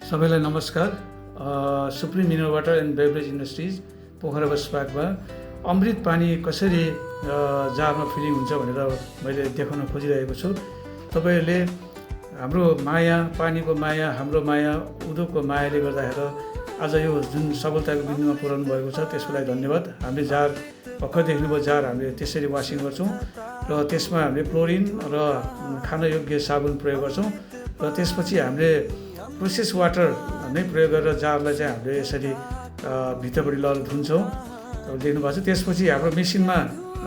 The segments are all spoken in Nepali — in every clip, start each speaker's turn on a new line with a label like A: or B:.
A: सबैलाई नमस्कार। Supreme mineral water and beverage industries Pokhara bus पार्कमा अमृत पानी कसरी जारमा फिलिङ हुन्छ भनेर मैले देखाउन खोजिरहेको छु। तपाईँहरूले हाम्रो माया, पानीको माया, हाम्रो माया, उद्योगको मायाले गर्दाखेरि आज यो जुन सफलताको बिन्दुमा पुर्याउनु भएको छ त्यसको लागि धन्यवाद। हामीले जार भर्खर देख्नुभयो, जार हामीले त्यसरी वासिङ गर्छौँ र त्यसमा हामीले क्लोरिन र खानयोग्य साबुन प्रयोग गर्छौँ र त्यसपछि हामीले प्रोसेस वाटर नै प्रयोग गरेर जारलाई चाहिँ हामीले यसरी भित्रपट्टि लगेर धुन्छौँ। देख्नु भएको छ। त्यसपछि हाम्रो मेसिनमा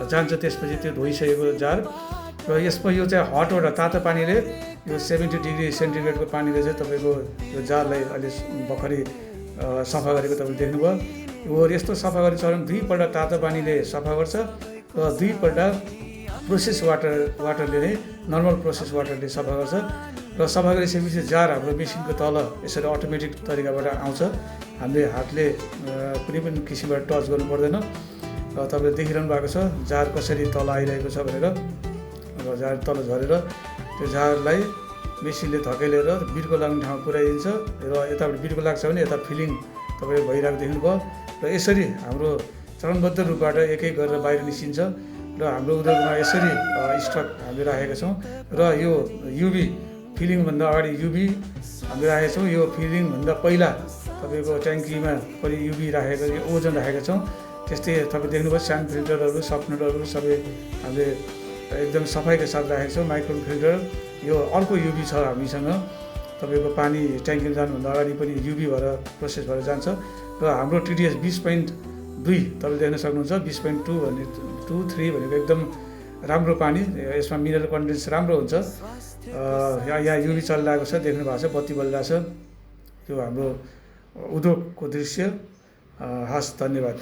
A: जान्छ, त्यसपछि त्यो धोइसकेको जार र यसमा यो चाहिँ हट वाटर, तातो पानीले, यो 70 डिग्री सेन्टिग्रेडको पानीले चाहिँ तपाईँको यो जारलाई अहिले भर्खरै सफा गरेको तपाईँले देख्नुभयो। यो यस्तो सफा गर्ने चरण दुईपल्ट तातो पानीले सफा गर्छ र दुईपल्ट प्रोसेस वाटरले नै, नर्मल प्रोसेस वाटरले सफा गर्छ र सफा गरिसकेपछि जार हाम्रो मेसिनको तल यसरी अटोमेटिक तरिकाबाट आउँछ। हामीले हातले कुनै पनि किसिमबाट टच गर्नु पर्दैन र तपाईँले देखिरहनु भएको छ जार कसरी तल आइरहेको छ भनेर। र जार तल झरेर त्यो जारलाई मेसिनले धकेलेर बिर्को लाग्ने ठाउँमा पुर्याइदिन्छ र यताबाट बिर्को लाग्छ भने यता फिलिङ तपाईँले भइरहेको देख्नुभयो। र यसरी हाम्रो चरणबद्ध रूपबाट एक एक गरेर बाहिर निस्किन्छ र हाम्रो उद्योगमा यसरी स्टक हामीले राखेका छौँ। र यो युभी फिलिङभन्दा अगाडि युभी हामीले राखेका छौँ। यो फिलिङभन्दा पहिला तपाईँको ट्याङ्कीमा पनि युभी राखेको, यो ओजन राखेका छौँ। त्यस्तै तपाईँ देख्नुभयो स्यान्ड फिल्टरहरू, सफ्टनरहरू सबै हामीले एकदम सफाइका साथ राखेका छौँ। माइक्रोन फिल्टर, यो अर्को युभी छ हामीसँग। तपाईँको पानी ट्याङ्कीमा जानुभन्दा अगाडि पनि युभी भएर प्रोसेस भएर जान्छ र हाम्रो TDS 20.2 तपाईँले देख्न सक्नुहुन्छ। 20.2 भने 2-3 भनेको एकदम राम्रो पानी, यसमा मिनरल कन्टेन्ट्स राम्रो हुन्छ। यहाँ युभी चलिरहेको छ, देख्नु भएको छ, बत्ती बलिरहेको छ। यो हाम्रो उद्योगको दृश्य। हस्, धन्यवाद।